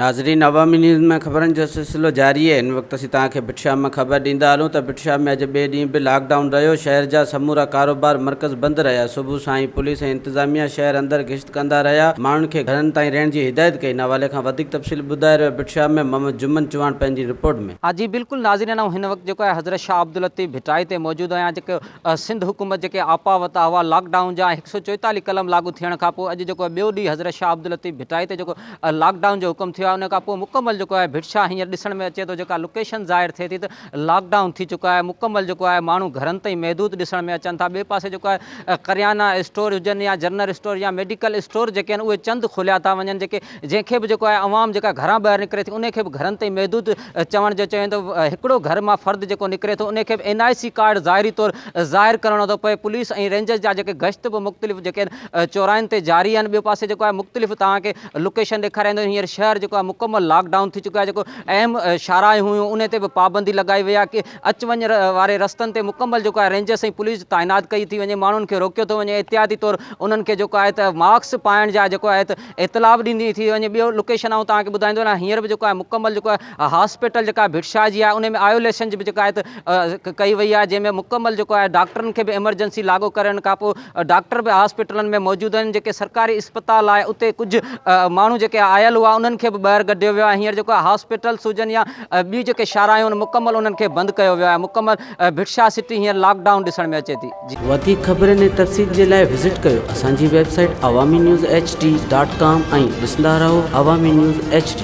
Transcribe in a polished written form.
ناظرين عوامي نيوز ۾ خبرن جو سلسلو جاري آهي هن وقت اسين توهان کي ڀٽ شاهه مان خبر ڏيندا هلون ته ڀٽ شاهه ۾ اڄ ٻئي ڏينهن به لاڪ ڊائون رهيو شهر جا سمورا ڪاروبار مرڪز بند رهيا صبح سان ئي پوليس ۽ انتظاميا شهر اندر گشت ڪندا رهيا ماڻهن کي گهرن تائين رهڻ جي هدايت ڪئي ان حوالي کان وڌيڪ تفصيل ٻڌائي رهيو ڀٽ شاهه ۾ محمد جمن چوهاڻ پنهنجي رپورٽ ۾. ها جي بلڪل ناظرين آئون هن وقت جيڪو آهي حضرت شاهه عبداللطيف ڀٽائي تي موجود آهيان جيڪو سنڌ حڪومت جيڪي آپا وتا هئا لاڪ ڊائون جا ۽ هڪ سئو چوئيتاليهه قلم لاڳو ٿيڻ کان پوء اڄ جيڪو آهي ٻيو ڏينهن حضرت شاهه عبداللطيف ڀٽائي تي جيڪو لاڪ ڊائون جو حڪم ٿيو آهي ان کان پوء مڪمل جيڪو آهي ڀٽ شاهه هينئر ڏسڻ ۾ اچي ٿو جيڪا لوڪيشن ظاهر ٿئي ٿي ته لاڪ ڊائون ٿي چڪو آهي مڪمل جيڪو آهي ماڻهو گهرن تائين محدود ڏسڻ ۾ اچن ٿا ٻئي پاسي جيڪو آهي ڪريانا اسٽور هجن يا جنرل اسٽور يا ميڊيڪل اسٽور جيڪي آهن اهي چند کوليا ٿا وڃن جيڪي جنهن کي به جيڪو آهي عوام جيڪا گهران ٻاهر نڪري ٿي انهي کي به گهرن تائين محدود چوڻ جو چوين ته هڪڙو گهر مان فرد جيڪو نڪري ٿو انهي کي به اين آء سي ڪارڊ ظاهري طور ظاهر ڪرڻو ٿو پوي پوليس ۽ رينجرز جا جيڪي گشت به مختلف جيڪي آهن چوراهن تي جاري آهن ٻيو پاسي جيڪو آهي مختلف توهان کي لوڪيشن ڏيکاريندو هينئر شهر جيڪو آهي مڪمل لاڪ ڊائون ٿي چڪو آهي جيڪو اهم شاهراهيون هيون انهي تي به پابندي لڳائي وئي آهي اچ وڃ واري رستن تي مڪمل جيڪو آهي رينجرس ۽ پوليس تعينات ڪئي ٿي وڃي ماڻهن کي روڪيو ٿو وڃي احتياطي طور انهن کي جيڪو آهي ته ماسڪ پائڻ جا جيڪو آهي ته اطلاع به ڏني ٿي وڃي ٻيو لوڪيشن آئون توهان کي ٻڌائيندو هلان هينئر به جيڪو آهي مڪمل جيڪو آهي هاسپيٽل جيڪا ڀٽ شاهه جي آهي ان ۾ آئيوليشن جي به جيڪا آهي ته ڪئي وئي آهي جنهن ۾ مڪمل جيڪو آهي ڊاڪٽرن کي به ايمرجنسي لاڳو ڪرڻ کان پوء ڊاڪٽر به هاسپيٽلن ۾ موجود آهن جيڪي سرڪاري اسپتال آهي اتي ڪجهه ماڻهو جيڪي آيل هئا انهن کي به ٻاهر ڪڍيو ويو آهي هينئر جيڪو آهي هاسپيٽلس هجن يا ٻيون جيڪي شاهراهيون آهن مڪمل انهن کي بند ڪيو ويو آهي مڪمل ڀٽ شاهه سٽي هينئر لاڪ ڊائون ڏسڻ ۾ اچي ٿي جي. وڌيڪ خبرن ۽ تفصيل جي لاء وزٽ ڪيو اسان جي website Awami news H D dot com ۽ ڏسندا رهو عوامي نيوز ايڇ ڊي.